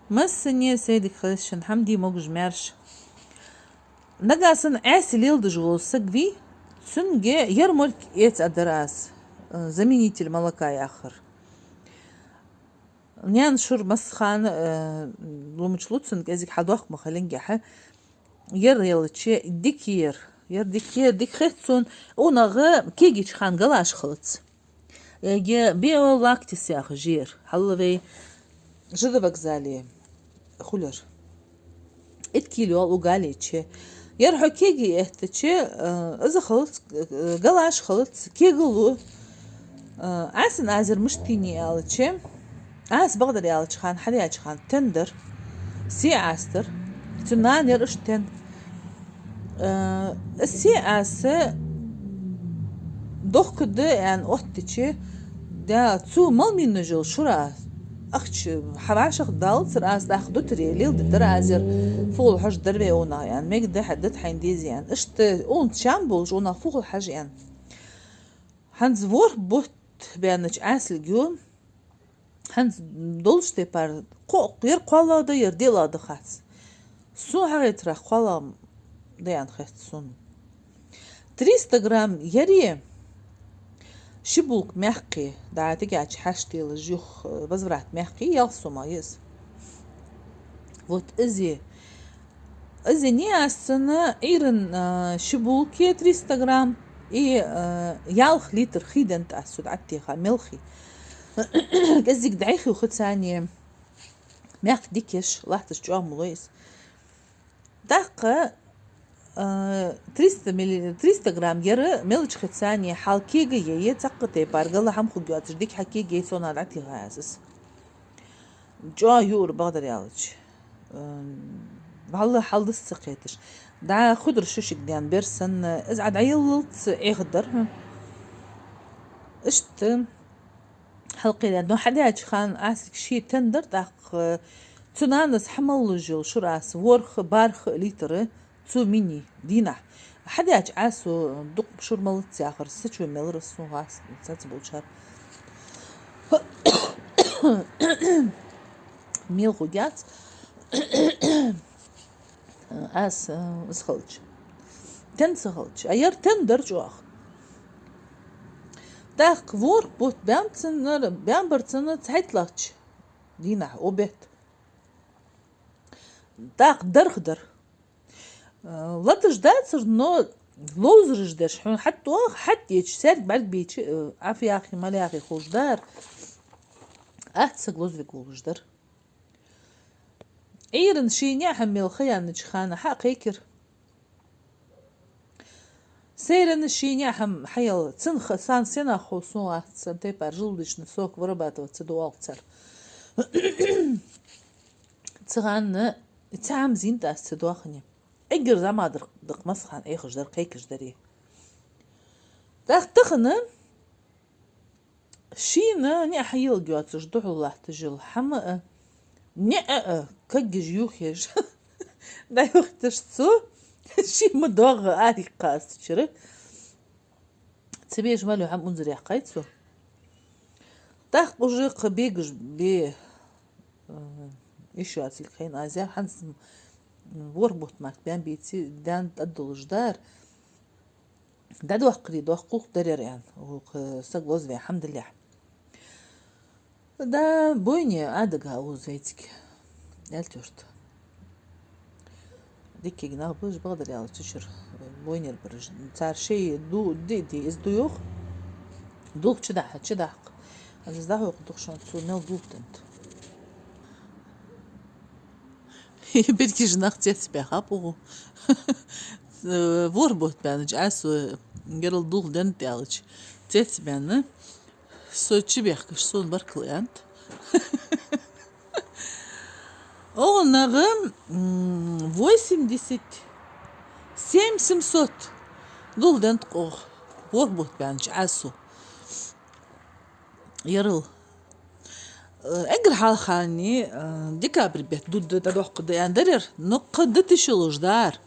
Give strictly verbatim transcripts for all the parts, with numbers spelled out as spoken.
Массане сайре дика хийла шун, хьамдий, могаш-маьрша. Нагахь санна Ӏаьсий леладеш вола саг вий, цунга ер морг эца дар аз, э, заменитель молока яхар. Наьна шура массахана, э, ломача лу цунна, кӀезига хьадоаккха ма хилингехьа, ер елча дика я ер. Ер дика я ер, дика хет сона, унагӀа кегийча хана галаш хилац. Яге Биолактис яха жер. Хьалла вай железновокзале хулар. Итт кила йола угали чу. Ер хьо кеги эттача, э, из хилац, э, галаш хилац, кегалу. Э, Ӏаьсий аз ер мишта теннай аьлча, Ӏаса бакъдар аьлча хана, хьадаьча хана тенна дар, се Ӏаса дар. Цун нана яр иштта тенна. Э, се Ӏаса дохкаргда аьнна оттача, да, цу мел мийнаш йола шура ахча хьа вӀашагӀ даллацар, аз тӀаккха дутаре леладергдар аз ер, фу хул хьожаргдар вай унагӀа аьнна, мегаргда хьа, дита хьайна деза аьнна. Иштта унца чам болаш унагӀа фу хул хьажа аьнна. ХӀанз ворхӀ бутт баьннача Ӏасилга ю. ХӀанз долча тайпара кхо-, ер кхоалагӀа да, ер диълагӀа да хац. Сона хьахетарах кхоалагӀа да аьнна хет сона. Триста грамм яре, ши булка маькхий, да, тӀаккха хьаштелаш юха, э, возврат маькхий, ялх сом я из. Вот из я. Из я ни аз цунна Ӏуйрийна, э, ши булка триста грамм и, э, ялх литр хий деннад аз цу тӀа Ӏаттеха, мел хий. КӀезига дӀайха юха царна, маькх дика еш, латташ чӀоагӀа ма лой из. ТӀаккха, э, триста милли-, триста грамм яр мелча хи царна хьал кега яй, цхьаккха тайпара гала хӀама хургйоацаш, дика хьакега яй, цунна дӀатеха аз из. ЧӀоагӀа юар бакъдар аьлча. Э, валлахӀи, хьалдас ца кхеташ. ДӀа худра шишиг даьнна бер санна, из Ӏа дӀаяллалца Ӏехадар, хӀа. Иштта хьалкхийна, но хьадаьча хана Ӏасилга ше тенна дар, тӀаккха цу нанас хьа мел луш йола шура аз ворхӀ, бархӀ литр цо миннай дийнахьа. Хьадаьча Ӏасо дукха шура мел лац яхар, са чу мелар сона гӀас, цаца болчар. Мел хургьяц. Аз, э, из хилча. Тенна ца хилча. А яр тенна дар чӀоагӀа. ТӀаккха ворхӀ бутт баьннаб цунна, баьннабар цунна цхьайттлагӀча дийнахьа, обед. ТӀаккха дарх дар. Э, латаш дацар, но ловзараш деш, хьона хьатӀа оаха, хьатӀа еча, саьрг бӀаргабайча, э, Ӏа фу яхе, мала яхе ховш дар. Атта саг лозавергволаш дар. Ӏуйрийна ший наьна хӀама мел ха яьннача хана хьакхайкар. Сайрана ший наьна хӀама хьаяла, цун ха-, сан сенах хов сона вац, цхьан тайпара желудочный сок вырабатывать ца ду оалаш цар. Цу хана цхьа хӀама зийнад аз цу доахане. Эггара зӀамагӀа дар, дакъа массахана Ӏехаш дар, кхайкаш дарий. ТӀаккха тахан шийна наьна хьаелларгйоацаш духьал латташ йола хӀама а, наьна а, каггаш юхаеш. ДӀаюхийташ цо, ше ма доагӀа арайиккха аз цу чура. Ца беш мел йола хӀама унзара яьккхай цо. ТӀаккха уже кхы бегаш бе, э, ишшо ацилг хайна аз яр, хӀанз м, ворхӀ бутт мара баьннабеце, даьнна тӀадуллаш дар. ДӀадоаккхаре доаккхалуш дар ер аьнна, укх саг лозаве, хьамдаллахь. Да, бойне Ӏадага укхаза вайцига. Аьлча йорта. Диккига нах ба уж, бакъдар аьлча, цу чура бойнера бараш. Цар шоай ду-, ди-, ди-, из ду йоах. Дулх чудахьа, чудахьа. Аз из дӀахьокха дукха шоана, цо мел дулх деннад. Беркижа нах цецбаьхаб укхо. ВорхӀ бутт баьннача Ӏасо, э, герал дулх деннад аьлча, цецбаьнна. Со чубехкаш, сона баркал аьннад. Оаха нагӀа, м, восемьдесят семь семьсот дулх деннад-кх оаха, ворхӀ бутт баьннача Ӏасо. Ярал. Э, эггара хьалхарча, э, декабрь бетта ду-, ду-, дӀадоаккхаргда аьнна дар ер, но кхы да тиша йолаш дар.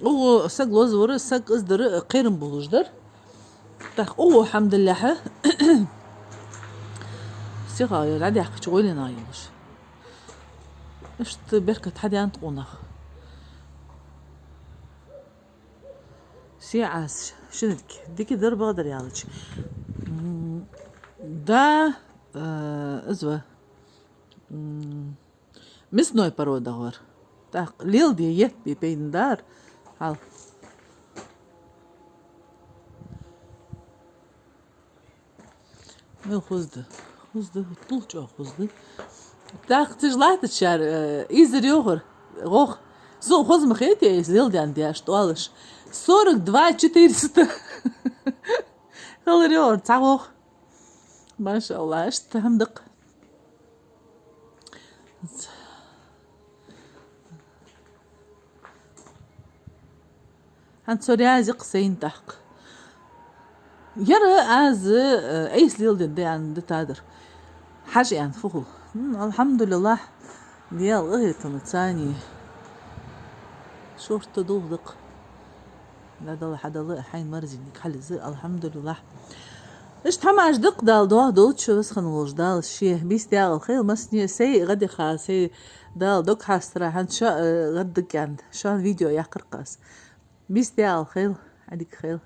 Укхо саг лозавар, саг из дар, э, кхерам болаш дар. ТӀаккха укхо, хьамдаллахь, сиха ер дӀадаьккхача гӀойленах йолаш. Иштта беркат хьадаьннад тхона. Се Ӏаса шиннарг дика дар, бакъдар аьлча. М, да, э, из ва. М, мясной породах вар. ТӀаккха леладе етта пайда дар. Хьал. Мел хоза да. Хоза да, хӀуттул чӀоагӀа хоза да. ТӀаккха цу чу латтачар, э, ийзар йоахар, гӀох. Сона хоза ма хетий из леладаьнна деш, тӀолаш. Сорок два четыреста. Хилар йоахар цхьа гӀох. Машалла, иштта хӀама да-кх. ХӀанз со раьза я-кх сайна тӀаккха. Яра аз, э, айса леладаьнна да аьнна да тадар. Хьажа аьнна фу хул. М, алхьамдулиллахь, Даьла къахетамца цани. Шортта дулх да-кх. ДӀадала, хьадала, хьайна марзийниг хьалъиза, алхьамдулиллахь. Иштта хӀамаш да-кх, Дала доагӀа долча васхана волча Дала ший бийса декъала хийла массане, сай гӀадъяха, сай Дала дог хьастара, хӀанз шо, э, гӀаддаккха аьнна, шоана видео яьккхар-кх аз. Бийса декъала хийла, Ӏадика хийла.